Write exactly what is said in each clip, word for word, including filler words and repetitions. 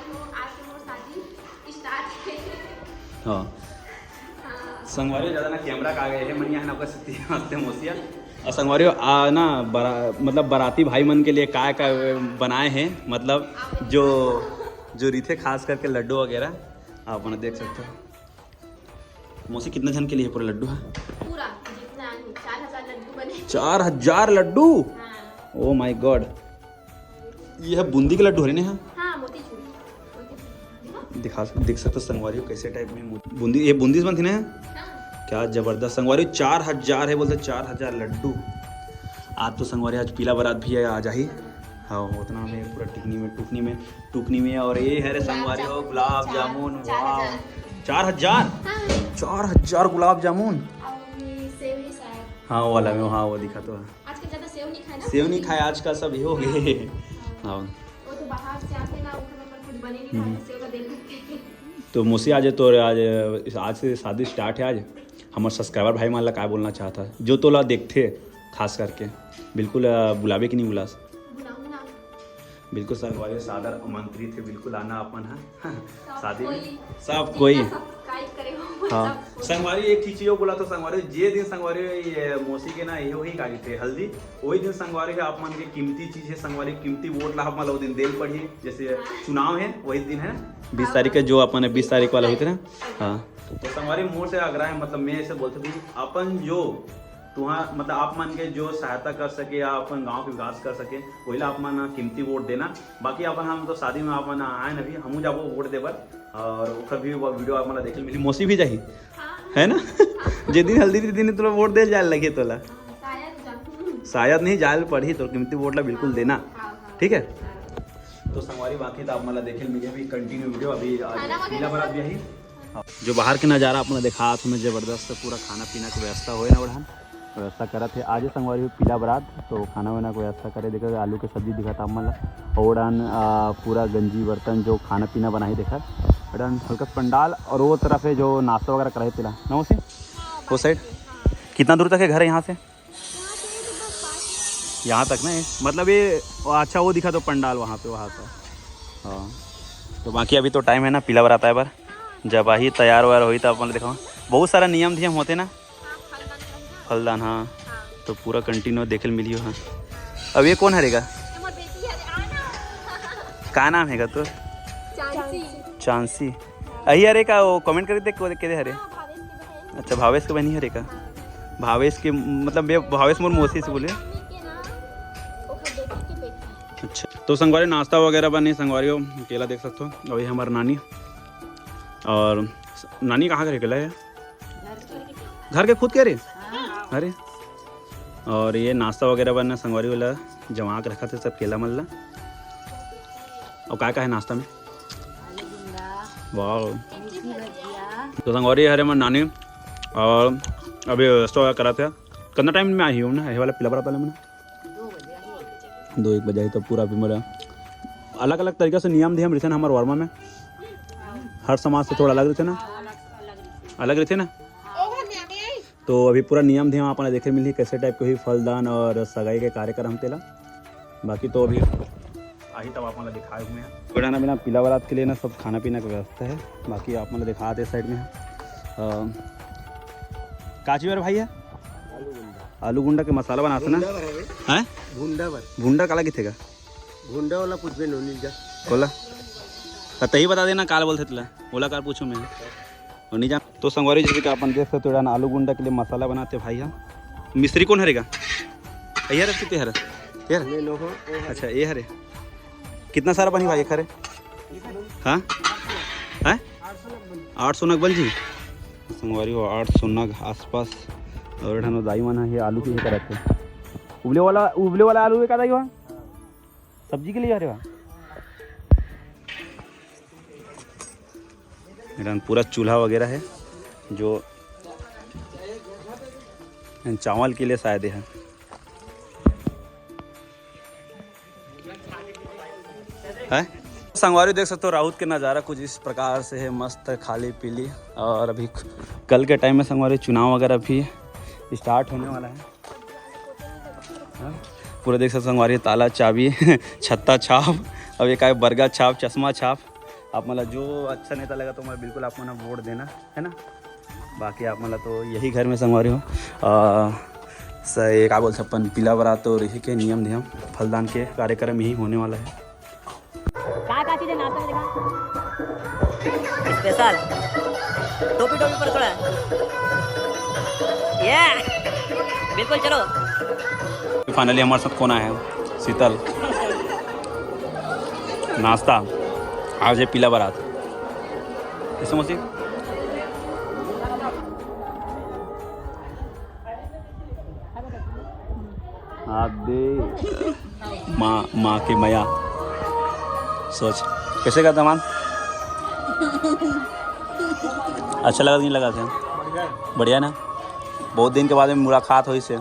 तो आज से मोर शादी स्टार्ट है। हाँ। हाँ। संगवारी हो, ज्यादा ना कैमरा का आगे है, मनिया है ना, बस इतनी हंसते मोसिया। और संगवारी हो, आ, ना बरा-, मतलब बाराती भाई मन के लिए काय का बनाए हैं, मतलब जो, जो रीथे खास करके लड्डू वगैरह आप मन देख सकते हो। मौसी, कितना जन के लिए पूरा लड्डू है? पूरा जितना है, चार हजार लड्डू बने। चार हजार लड्डू? हाँ। Oh my God। ये है बूंदी के लड्डू हरे ने, हाँ? हाँ, मोतीचूर। मोतीचूर। दिखा, देख सकते हो संगवारी हो, कैसे टाइप में मो-, बूंदी, ये बूंदी से बनती ना? हाँ। क्या जबरदस्त संगवारी, चार हजार है बोलते, चार हजार लड्डू। आज तो संगवारी, आज पीला बारात भी है, आ जाही। हाँ, उतना में पूरा टिकनी में, टुकनी में, टुकनी में। और ये है रे गुलाब संगवारी हो, जामुन, गुलाब चार, जामुन, चार वाह। हजार। चार हजार? हाँ। चार हजार गुलाब जामुन? और ये सेव है शायद। हाँ, वो वाला में, हाँ, वो दिखा तो है। आजकल ज्यादा सेव नहीं खाए ना। सेव नहीं खाए आजकल, सब ये हो गए। हाँ। हाँ। वो तो बाहर से आते ना, उनके ऊपर कुछ बने नहीं, हम्म। बाहर से सेव का दे देते हैं। तो मौसी, आज तो, आज, आज से शादी स्टार्ट है। आज हमर सब्सक्राइबर भाई मन ला का बोलना चाहता, जो तोला देखथे खास करके, बिल्कुल, अ, बुलाबे कि नहीं बुलास? बुलाऊं ना। बिल्कुल संगवारी, सादर आमंत्रित है, बिल्कुल आना अपन हा। सब शादी में कोई, सब जितना कोई। सब्सक्राइब करे हो, हाँ। सब कोई। संगवारी, एक चीज यो बोला तो संगवारी, जे दिन संगवारी ये मौसी के ना, ये वही का थे हल्दी, वही दिन संगवारी है आप मन के कीमती चीज है संगवारी, कीमती वोट ला आप मन ला वो दिन देल पड़ी, जैसे हाँ। चुनाव है वही दिन है। बीस हाँ, तारीख के हाँ। जो अपन बीस तारीख वाला होते ना। हाँ। तो संगवारी मोर से आग्रह है, मतलब मैं ऐसे बोलते भी अपन जो तुहां, मतलब आप मन के जो सहायता कर सके या अपन गांव के विकास कर सके, वही ला आप मन कीमती वोट देना। बाकी अपन हम तो शादी में आप मन आए ना भी, हमू जाबो वोट देबर और ओकर भी वो वीडियो आप मन ला देखे मिली। मौसी भी जाही, हाँ। है ना? जे दिन हल्दी के दिन तोला वोट दे जाए लगे तोला। हाँ, शायद जाऊँ। शायद नहीं, जाए पड़ही तो कीमती वोट ला बिल्कुल हाँ, देना। हाँ, हाँ। ठीक है? हाँ। तो संगवारी बाकी तो आप मन ला देखे मिली अभी कंटिन्यू वीडियो, अभी आज खाना वगैरह पीला बारात सब भी आही। जो बाहर के नज़ारा अपना देखा, हमें जबरदस्त पूरा खाना पीना के व्यवस्था होए ना, बढ़ान व्यवस्था करत है। आज संगवारी हो पीला बारात, तो खाना वाना के व्यवस्था करे। देखा आलू के सब्जी दिखा था हमन ला, और उड़ान, आ, पूरा गंजी बर्तन जो खाना पीना बनाही देखा, उड़ान हल्का पंडाल और वो तरफ है जो नाश्ता वगैरह कराही तेला ना, उसे वो साइड। कितना दूर तक है घर यहाँ से? यहाँ तक ना, मतलब ये, अच्छा, वो दिखा दो पंडाल वहाँ पे, वहाँ से। हाँ, तो बाकी अभी तो टाइम है ना पीला बारात आए बर, जब आही तैयार वैयार होही तो अपन देखो, बहुत सारा नियम धियम होते ना। फलदान, हाँ। तो पूरा कंटिन्यू देखे ल मिलियो, हाँ। अब ये कौन हरेगा? का नाम है तो? चांसी। चांसी। अही हरे का, वो कमेंट कर दे, को-, के दे हरे? हाँ, भावेश के बहन। अच्छा, भावेश के बहन ही हरे का? हाँ। भावेश के, मतलब, ये भावेश मोर मौसी से बोले। मम्मी के ना, ओकर बेटी के बेटी। अच्छा, तो संगवारी नाश्ता वगैरह बने, संगवारी हो, केला देख सकते हो, अभी हमार नानी और नानी कहाँ के केला है? घर के खुद के रे? हाँ। अरे, और ये नाश्ता वगैरह बनना, संगवारी वाला जमा के रखा थे सब केला मल्ला। और का का है नाश्ता में? वाह। तो संगवारी हरे मन नानी और अभी व्यवस्था वगैरह करा थे। कितना टाइम में आई हूँ ना, ये वाला पीला बड़ा पहले मना? दो एक बजे आई तो पूरा भी मेरा अलग अलग तरीका से नियम धियम रिसन हमारे वर्मा में। हर समाज से थोड़ा अलग रहते ना, अलग रहते ना। तो अभी पूरा नियम धियम आपने देखे मिली कैसे टाइप के हुई फलदान और सगाई के कार्यक्रम तेला। बाकी तो अभी आही तब आप मन ला दिखाए हुए हैं। बेटा ना बिना पीला बारात के लिए ना सब खाना पीना की व्यवस्था है। बाकी आप मन ला दिखा दे साइड में। अ, काची बर भाई है? आलू गुंडा के मसाला बनाते ना? भुंडा बर हवे। हैं? भुंडा बर। भुंडा काला किथे का? भुंडा वाला कुछ भी नोनी जा। बोला। त तही बता देना काल बोलथे तुला। बोला काल पूछू मैं। और नहीं जान। तो संगवारी जैसे कि अपन देख सकते हो, आलू गुंडा के लिए मसाला बनाते भाई हम। मिस्त्री कौन हरेगा? ये हरे कितने हरे? ये हरे? ले लो हो, वो हरे। अच्छा, ये हरे। कितना सारा बनी भाई, एक हरे? हाँ? हैं? आठ सौ नग बन जी। संगवारी हो, आठ सौ नग आसपास। और एठन दाई मन ह, ये आलू के ही करत हे। उबले वाला, उबले वाला आलू हे का दाई, वहाँ सब्जी के लिए हरे वहाँ। एठन पूरा चूल्हा वगैरह है, जो चावल के लिए शायद है। हैं? संगवारी देख सकते हो, राउत के नज़ारा कुछ इस प्रकार से है, मस्त खाली पीली। और अभी कल के टाइम में संगवारी चुनाव वगैरह भी स्टार्ट होने वाला है। हाँ? पूरा देख सकते हो संगवारी, ताला चाबी छत्ता छाप, अब एक आए बरगा छाप, चश्मा छाप, आप मन ला जो अच्छा नेता लगथे, ओमन ला बिल्कुल आप मन वोट देना, है ना। बाकी आप मन ला तो यही घर में संगवारी हो। आ, स-, ये का बोलथे, अपन पीला बरात तो रही के नियम धियम, फलदान के कार्यक्रम यही होने वाला है। का का चीज है नाश्ता में, देखा? स्पेशल टोपी, टोपी पर थोड़ा। ये बिल्कुल, चलो। फाइनली हमारे साथ कौन आया है? शीतल। नाश्ता आज है पीला बरात। कैसे मौसी? हाथ दे। माँ, माँ के मया। सोच, कैसे का दामाद? अच्छा लगा कि नहीं लगा थे? बढ़िया ना? बहुत दिन के बाद में मुलाकात होइस हे।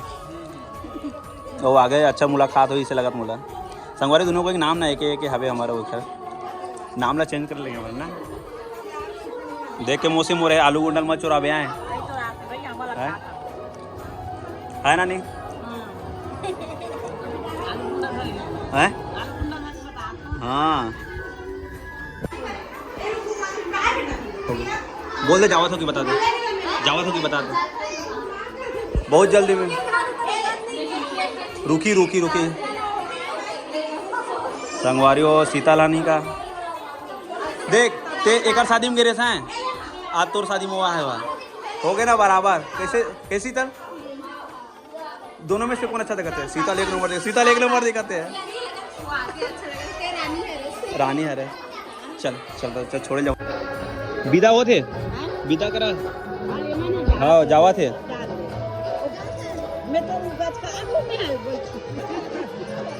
वो आगे अच्छा मुलाकात होइस हे लगत मोला। संगवारी दोनों को एक नाम ना, एक, एक हवे हमारा वो खैर। नाम ला चेंज कर लेंगे अपन ना। देख के मौसी मोरे आलू गुंडल मत चुराबे आए। हैं? है ना नहीं? हैं? हाँ। बोल दे, जावत हो कि बता दे, जावत हो कि बता दे। बहुत जल्दी में। रुकी, रुकी, रुकी। संगवारी हो, सीता लानी का। देख, ते एकर शादी में गिरे हैं, आज तोर शादी में हुआ है, वाह। हो गए ना बराबर। कैसे, कैसी तर? दोनों में से कौन अच्छा दिखाते हैं? सीता एक नंबर दे, सीता एक नंबर दिखाते हैं। रानी है रे। चल, चल, चल, छोड़े जाओ। विदा होथे? विदा करा। हाँ, जावा थे। मैं तो बच का आगू में है, बोल।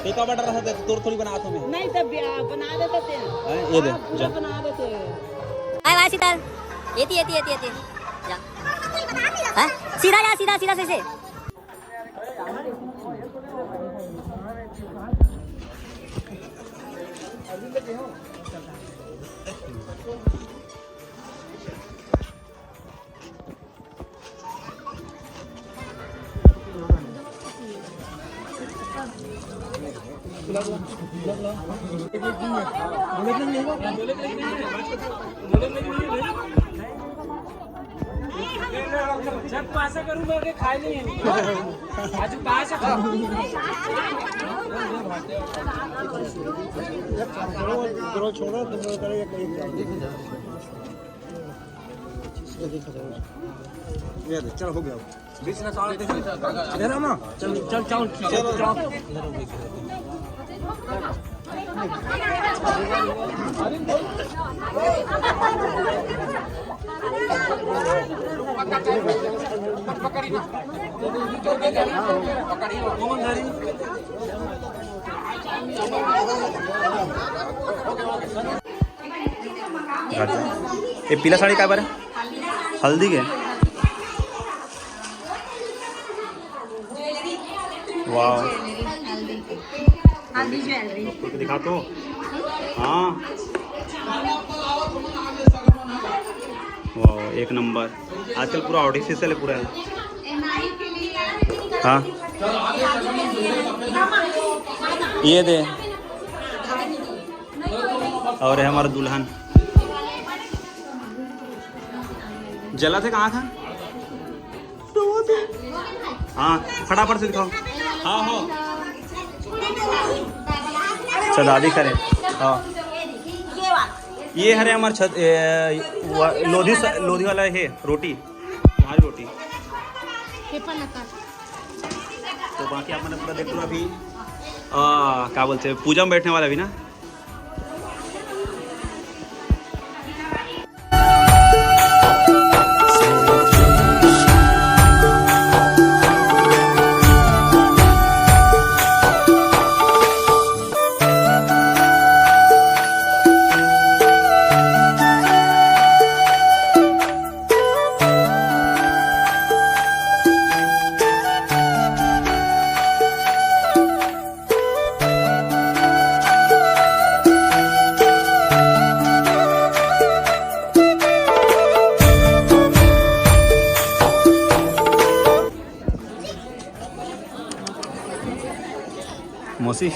ते का बटर रहा था, तोर थोड़ी बना तो मैं। नहीं, तब बना देते थे। हैं, ये दे, हाँ, पूरा जा। बना देते। बाय बाय सीता। एती, एती, एती, एती। जा। हैं? सीधा जा, सीधा, सीधा से, से। जब पासा करूँ मैं, खाई नहीं है। आज पासा करूँ। छोड़ो, छोड़ो, तुम लोग करो, ये कहीं जाओ। ये दे, चल, हो गया। बीच में सारा देखो। दे रहा ना? चल, चल, चल, चल, चल। ये पीला साड़ी काय बर है? हल्दी के? वाह। हल्दी ज्वेलरी। दिखा तो। हाँ। वाह, एक नंबर। आजकल पूरा आर्टिफिशियल है पूरा। हाँ। ये दे। और है हमारा दुल्हन। जला थे कहाँ था? हाँ, फटाफट से दिखाओ। हाँ, हो। अच्छा, दादी करे। हाँ। ये हरे हमारे छत, ए, वा-, लोधी सा-, लोधी वाला है रोटी, तुम्हारी रोटी। पेपर लगा। तो बाकी आप मतलब पूरा देख लो अभी, आ, क्या बोलते हैं, पूजा में बैठने वाला भी ना। मौसी।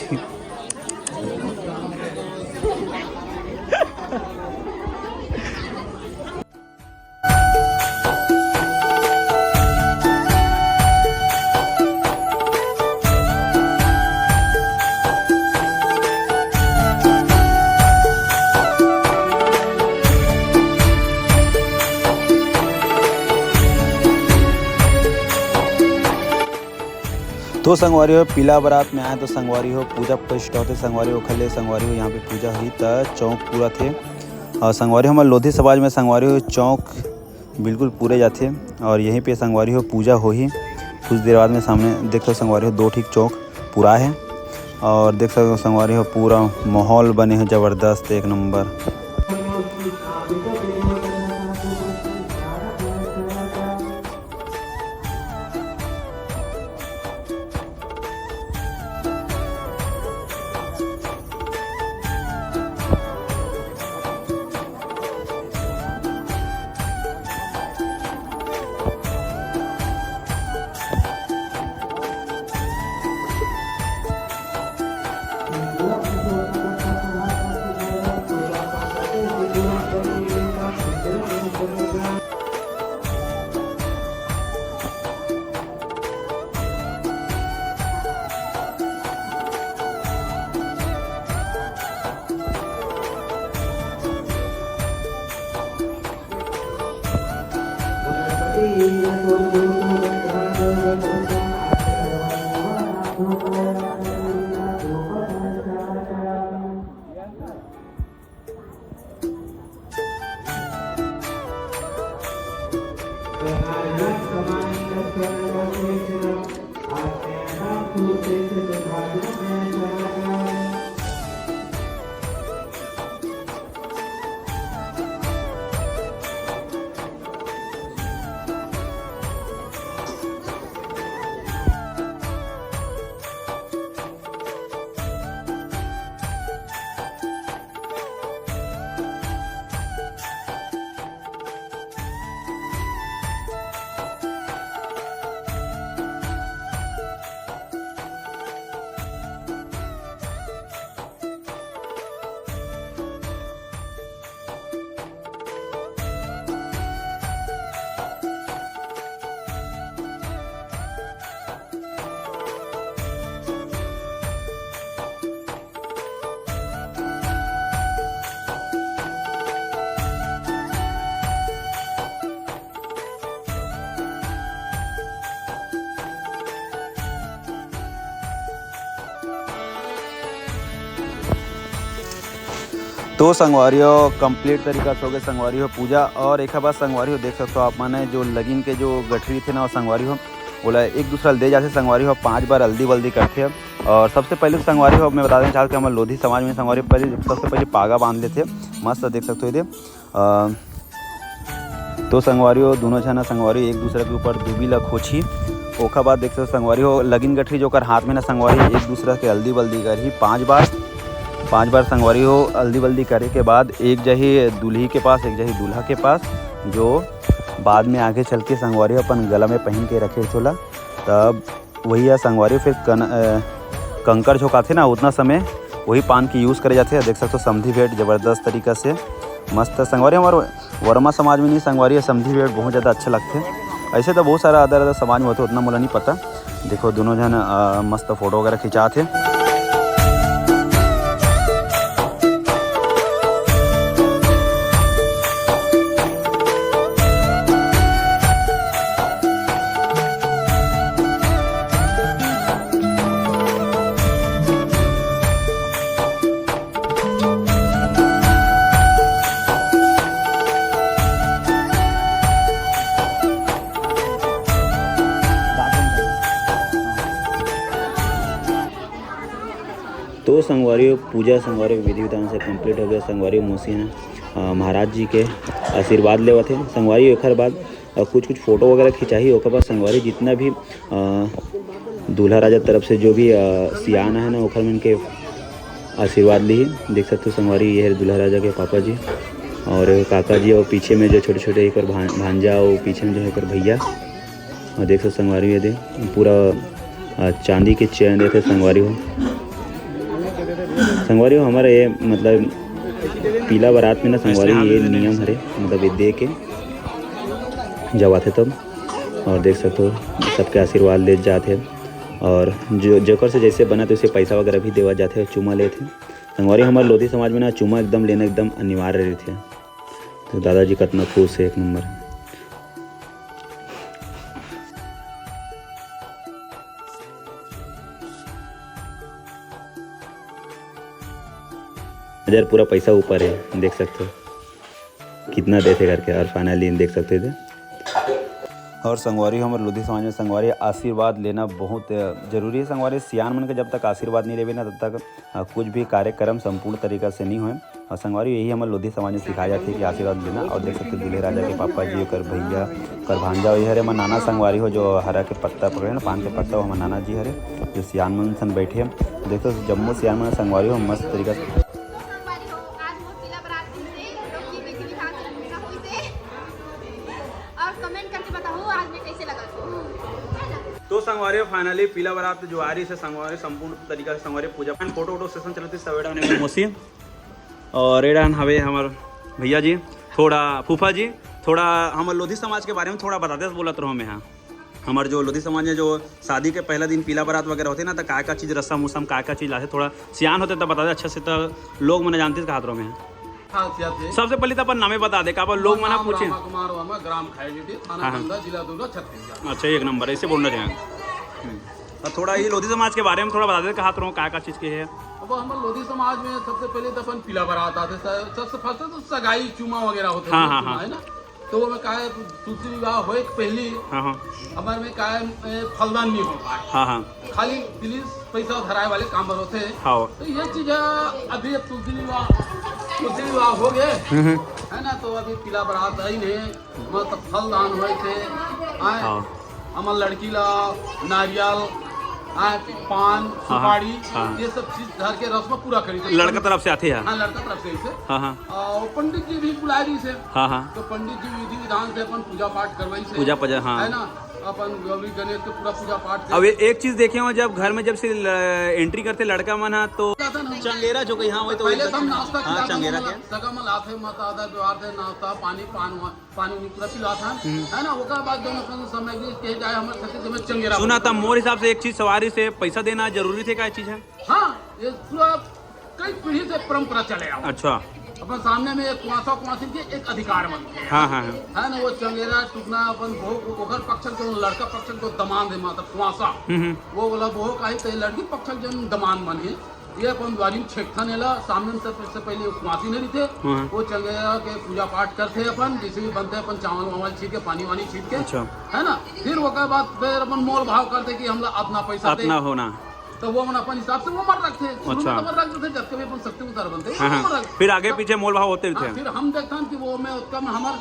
तो संगवारी हो, पीला बारात में आए तो संगवारी हो, पूजा प्रतिष्ठा होथे संगवारी हो, खले संगवारी हो, यहाँ पे पूजा हुई त चौक पूरा थे। और संगवारी हो, हमर लोधी समाज में संगवारी हो, चौक बिल्कुल पूरे जाथे। और यहीं पे संगवारी हो, पूजा होही कुछ देर बाद में। सामने देख सकथो संगवारी हो, दो ठीक चौक पूरा है। और देख सकथो संगवारी हो, पूरा माहौल बने है जबरदस्त, एक नंबर। तो संगवारी हो, complete तरीका से हो गए संगवारी हो पूजा। और एक बात संगवारी हो, देख सकते हो आप माने जो लगिन के जो गठरी थे ना, वो संगवारी हो, बोला एक दूसरा ल दे जाते संगवारी हो, पांच बार हल्दी वल्दी करते हैं। और सबसे पहले तो संगवारी हो, मैं बता देना चाहता हूँ कि हमारे लोधी समाज में संगवारी हो, पहले सबसे पहले पागा बांध लेते हैं। मस्त देख सकते हो इधर। अ, तो संगवारी हो, दोनों झना संगवारी हो एक दूसरे के ऊपर दूबी ला खोची। ओखर बाद देख सकते हो संगवारी हो, लगिन गठरी जो ओकर हाथ में ना संगवारी हो, एक दूसरा के हल्दी वल्दी करही पांच बार। पांच बार संगवारी हो हल्दी वल्दी करे के बाद एक जाही दूल्ही के पास, एक जाही दूल्हा के पास, जो बाद में आगे चल के संगवारी हो अपन गला में पहन के रखे चोला। तब वही है संगवारी हो, फिर कन-, अ, कंकर झोंकाथे ना, उतना समय वही पान के use करे जाथे। देख सकते हो समधी भेंट जबरदस्त तरीका से मस्त संगवारी हो। हमारे वर्मा समाज में नहीं संगवारी हो, समधी भेंट बहुत ज़्यादा अच्छा लगथे। ऐसे तो बहुत सारा other other समाज में होथे, उतना मोला नहीं पता। देखो दोनों झन, अ, मस्त photo वगैरह खिंचाथे। तो संगवारी हो, पूजा संगवारी हो, विधि विधान से complete हो गया। संगवारी हो, मोसी ना, अ, महाराज जी के आशीर्वाद लेवत हे। संगवारी हो, एखर बाद, अ, कुछ कुछ photo वगैरह खिंचाही। ओकर बाद संगवारी जितना भी, अ, दूल्हा राजा तरफ से जो भी, अ, सियान है ना, ओखर मन के आशीर्वाद ली। देख सकते हो संगवारी, ये है दूल्हा राजा के पापा जी और काका जी, और पीछे में जो छोटे छोटे एक और भां-, भांजा, और पीछे में जो है एक और भैया। और देख सकते संगवारी, ये दे पूरा, अ, चांदी के चैन देथे संगवारी हो। संगवारी हो, हमारा ये मतलब पीला बारात में ना संगवारी, ये नियम हरे, मतलब ये दे के जब आथे तब। और देख सकते हो सबके आशीर्वाद ले जात हे। और जो, जेकर से जैसे बना तो उसे पैसा वगैरह भी देवा जाथे और चूमा लेथे। संगवारी, हमारे लोधी समाज में ना चूमा एकदम लेना एकदम अनिवार्य रहिथे। तो दादाजी कतना खुश है, एक नंबर। नजर पूरा पैसा ऊपर है, देख सकते हो कितना देथे करके। और finally देख सकते थे। और संगवारी, हमर लोधी समाज में संगवारी आशीर्वाद लेना बहुत जरूरी है। संगवारी, सियान मन के जब तक आशीर्वाद नहीं लेबे ना, तब तक अ, कुछ भी कार्यक्रम संपूर्ण तरीका से नहीं होए। और संगवारी, यही हमर लोधी समाज में सिखाया जाथे कि आशीर्वाद लेना। और देख सकते हो दूल्हे राजा के पापा जी, ओकर भैया, ओकर भांजा, वही हरे हमर नाना संगवारी हो, जो हरा के पत्ता पकड़े ना, पान के पत्ता, वो हमर नाना जी हरे, जो सियान मन सन बैठे। देख सकते हो जम्मो सियान मन संगवारी हो मस्त तरीका से। तो संगवारी हो, आज मोर पीला बारात दिन से, लोग की विधि विधान से पूजा होइसे। और comment करके बताओ आज मैं कैसे लगा। तो संगवारी हो, finally पीला बारात जो आ रही से संगवारी, संपूर्ण तरीका से संगवारी पूजा पाठ, photo वोटो session चलत हे सब एडा ने मौसी। और एडा हवे हमर भैया जी, थोड़ा फूफा जी, थोड़ा हमर लोधी समाज के बारे में थोड़ा बताते बोलत रहो मैं। हाँ, हमर जो लोधी समाज में जो शादी के पहला दिन पीला बारात वगैरह होथे ना, तो काय का चीज रस्म उसम, काय का चीज लाथे, थोड़ा सियान होते तो बताते अच्छा से, तो लोग मन जानते कहात रहो मैं। खासियत है। सबसे पहले तो अपन नामे बता दे, काबर लोग मन नाम पूछे। रामा कुमार वर्मा, ग्राम खाईडीह, थाना हाँ, हाँ। कंधा, जिला दुर्ग, छत्तीसगढ़। अच्छा, एक नंबर, ऐसे बोलना चाहिए। हम्म। और थोड़ा ये लोधी समाज के बारे में थोड़ा बता दे, कहात रहो, काय का चीज के है। अब हमर लोधी समाज में सबसे पहले तो अपन पीला बारात आथे, स-, सबसे first तो सगाई चूमा वगैरह होथे, हाँ, हाँ, चूमा हाँ। है ना, तो वो में का है, तुलसी विवाह होए के पहली हाँ, हाँ। हमर में का है, ए, फलदान नहीं हो पाए। हाँ, हाँ। खाली तिली पैसा धराए वाले काम बर होथे। हाँ। तो ये चीज है, अभी अब तुलसी विवाह, तुलसी विवाह हो गए, हम्म, हम्म। है ना, तो अभी पीला बारात आई नहीं, मतलब फलदान होए थे, आए, हाँ। हमर लड़की ला नारियल, आए, पान, हाँ, हाँ। सुपारी, हाँ। ये सब चीज धर के रस्म पूरा करी थे। लड़का तरफ से आथे है। हाँ, लड़का तरफ से इसे। हाँ, हाँ। और पंडित जी भी बुलाए रही से। हाँ, हाँ। तो पंडित जी विधि विधान से अपन पूजा पाठ करवाई से। पूजा पाठ, हाँ। है ना, अपन गौरी गणेश के पूरा पूजा पाठ अब करके ये एक चीज देखे हो, जब घर में जब से ल-, entry करते लड़का मन हा, तो जाता ना। चंगेरा जो कही, हाँ, वही तो, पहले वही तो हम नाश्ता हाँ, खिलाते चंगेरा हैं, के। सगा मन आते, माता आदर व्यवहार से नाश्ता, पानी, पान, पानी उनी पूरा पिलात हन, हम्म। है ना? ओकर बाद जौन अपन समय के, के जाए, हमर छत्तीसगढ़ में चंगेरा सुना बोलथे। त मोर हिसाब से एक चीज सवारी से पैसा देना जरूरी थे, का चीज है? हाँ, ये पूरा कई पीढ़ी से परंपरा चले आवा। अच्छा। अपन सामने में एक कुआंसा कुआंसी के एक अधिकार बन गया। हाँ, हाँ, हाँ। है ना, वो चंगेरा टुकना अपन बहू, ओकर पक्ष के लड़का पक्ष के दमांद है, मतलब कुआंसा। हम्म, हम्म। वो वाला बहू का ही तो लड़की पक्ष के जौन दमांद बन है, ये अपन दुआरी में छेकथन एला, सामने में सबसे पहले कुआंसी नहीं रहिथे, हाँ। वो चंगेरा के पूजा पाठ करथे अपन, जैसे भी बनथे अपन चावल वावल छीट के, पानी वानी छीट के, अच्छा। है ना? फिर ओकर बाद फिर अपन मोल भाव करथे कि हमला अतना पैसा दे। अतना होना। तो वो मन अपन हिसाब से वो मन रखथे, शुरू में अच्छा। तो मन रख देथे, जब कभी अपन शक्ति अनुसार बनथे, हाँ, वो हाँ। मन रख फिर आगे तब पीछे मोल भाव होते हाँ, रहिथे। फिर हम देखथन कि वो में ओतका में हमर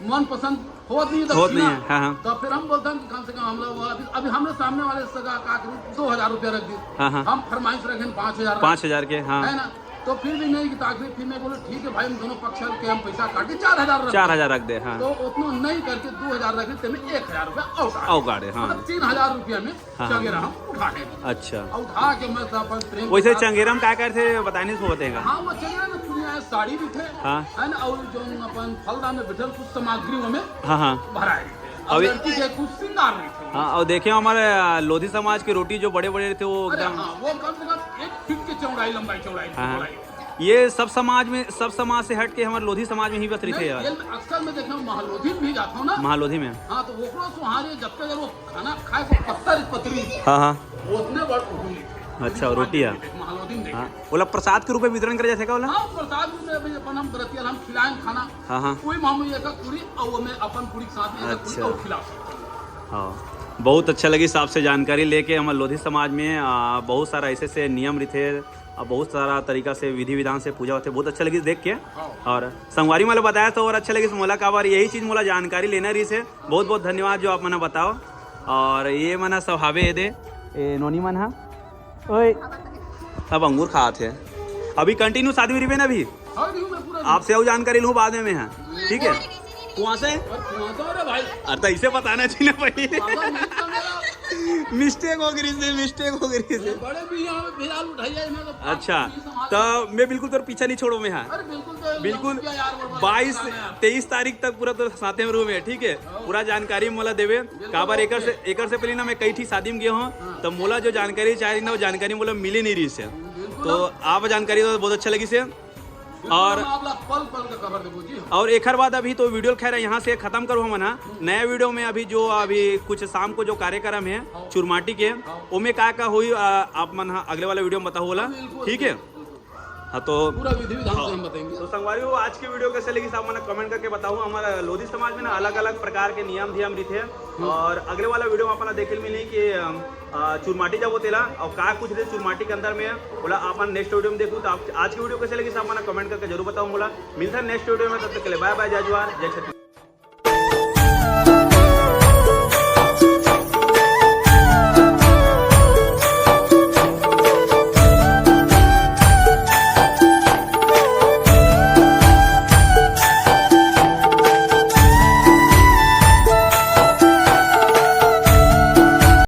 मनपसंद होत नहीं है होत नहीं दक्षिणा। है, हाँ, हाँ। तो फिर हम बोलथन कि कम से कम हम लोग अभी, अभी हमने सामने वाले सगा का करीब दो हजार रुपया रख दी। हाँ, हाँ। हम फरमाइश रखें पाँच हजार रख पाँच हजार के, हाँ। है ना? तो फिर भी नहीं की ताकत, फिर मैं बोले, "ठीक है भाई, हम दोनों पक्ष के हम पैसा काट के चार हजार रख चार हजार रख दे, हाँ। तो उतना नहीं करके दो हजार रखे, ते में एक हजार रुपया और काट। और काट, हाँ। मतलब तीन हजार रुपया में हाँ, हाँ। चंगेरा हम उठा के।" अच्छा। और उठा के मैं तो अपन प्रेम वैसे के साथ चंगेरा में का करथे, बतानी सो होते हैं का? हाँ, वो चंगेरा में पूरी है, साड़ी भी थे, हाँ। है ना, और जो अपन फलदान में बैठल कुछ सामग्री में, हाँ, हाँ। भराए रहिथे। और अभी लड़की के कुछ श्रृंगार रहिथे। हाँ, और देखे हमारे, आ, लोधी समाज के रोटी जो बड़े-बड़े रहिथे, वो अरे एकदम हाँ, वो कम से कम एक फीट के चौड़ाई, लंबाई, चौड़ाई, हाँ। चौड़ाई। ये सब समाज में, सब समाज से हट के हमारे लोधी समाज में ही बस रहिथे नहीं, यार। ये अक्सर मैं देखा हूँ, महालोधी में भी जाता हूँ ना। महालोधी में। हाँ, तो ओकरो सुहारे जब तक वो खाना खाए को पत्थर पतरी, हाँ, हाँ। वो उतने बड़ रोटी। अच्छा, रोटी है। महालोधी में देखे। हाँ, ओला प्रसाद के रूप में वितरण करे जाथे का ओला? हाँ, प्रसाद रूप में अभी अपन हम व्रतिया हम खिलाएं खाना। हाँ, हाँ। कोई मामू ये का पूरी और वो मैं अपन पूरी के साथ में ये का पूरी अच्छा। और खिला सकता हूँ। हाँ, बहुत अच्छा लगी आपसे जानकारी लेके। हमर लोधी समाज में, आ, बहुत सारा ऐसे से नियम रहिथे, आ, बहुत सारा तरीका से विधि विधान से पूजा होथे। बहुत अच्छा लगी देख के। हाँ। और संगवारी मोला बताया तो और अच्छा लगी मोला, काबर यही चीज मोला जानकारी लेना रहिसे। बहुत बहुत धन्यवाद जो आप मना बताओ। और ये मना सब हावे दे, ए नोनी मन हा। ओए, सब अंगूर खात हे। अभी continue शादी में रहिबे ना अभी? हाँ, रहिहूँ मैं पूरा। आपसे अउ जानकारी लूँ बाद में मैं, हाँ। ठीक है? कुआं से? और कुआं से, अरे भाई। अरे तो इसे बताना चाहिए ना भाई। कुआं से नहीं था मेरा। Mistake हो गई से, mistake हो गई से। बड़े भी यहाँ पे फिलहाल उठाई जाए, मैं तो अच्छा, ये समाज तो मैं बिल्कुल तोर पीछा नहीं छोड़ो मैं, हाँ। अरे बिल्कुल तो बिल्कुल। लौट गया यार, वो बाईस, बात है। तेईस तारीख तक पूरा तोर साथे में रहूँ मैं, ठीक है? हाँ। पूरा जानकारी मोला देवे। बिल्कुल, काबर एकर OK। से, एकर से पहले ना मैं कई ठी शादी में गए हूँ, हाँ। तो मोला जो जानकारी चाहिए ना, वो जानकारी मोला मिले नहीं रही से। बिल्कुल। तो आप जानकारी तो बहुत अच्छा लगी से। बिल्कुल, और हम आपला पल पल का खबर देबो जी। और एकर बाद अभी तो video खैर यहाँ से खत्म करो हमन हा। नया video में अभी जो, अभी कुछ शाम को जो कार्यक्रम है हाँ। चुरमाटी के, हाँ। ओमे का का हुई, आ, आप मन हा अगले वाला video में बताओ बोला, हाँ, बिल्कुल, ठीक है? बिल्कुल, बिल्कुल। हाँ, तो पूरा विधि विधान से हम बताएंगे। तो संगवारी हो, आज की वीडियो कैसे लगी, सब मन कमेंट करके बताओ। हमारा लोधी समाज में ना अलग अलग प्रकार के नियम धियम रहिथे, और अगले वाला वीडियो में अपन देखे मिली कि अम, अ, चुरमाटी जब होतेला और का कुछ दे चुरमाटी के अंदर में, बोला अपन नेक्स्ट वीडियो में देखू। तो आप आज की वीडियो कैसे लगी, सब मन कमेंट करके जरूर बताओ। बोला मिलता है नेक्स्ट वीडियो में, तब तक के लिए बाय बाय, जय जोहार, जय छत्तीसगढ़।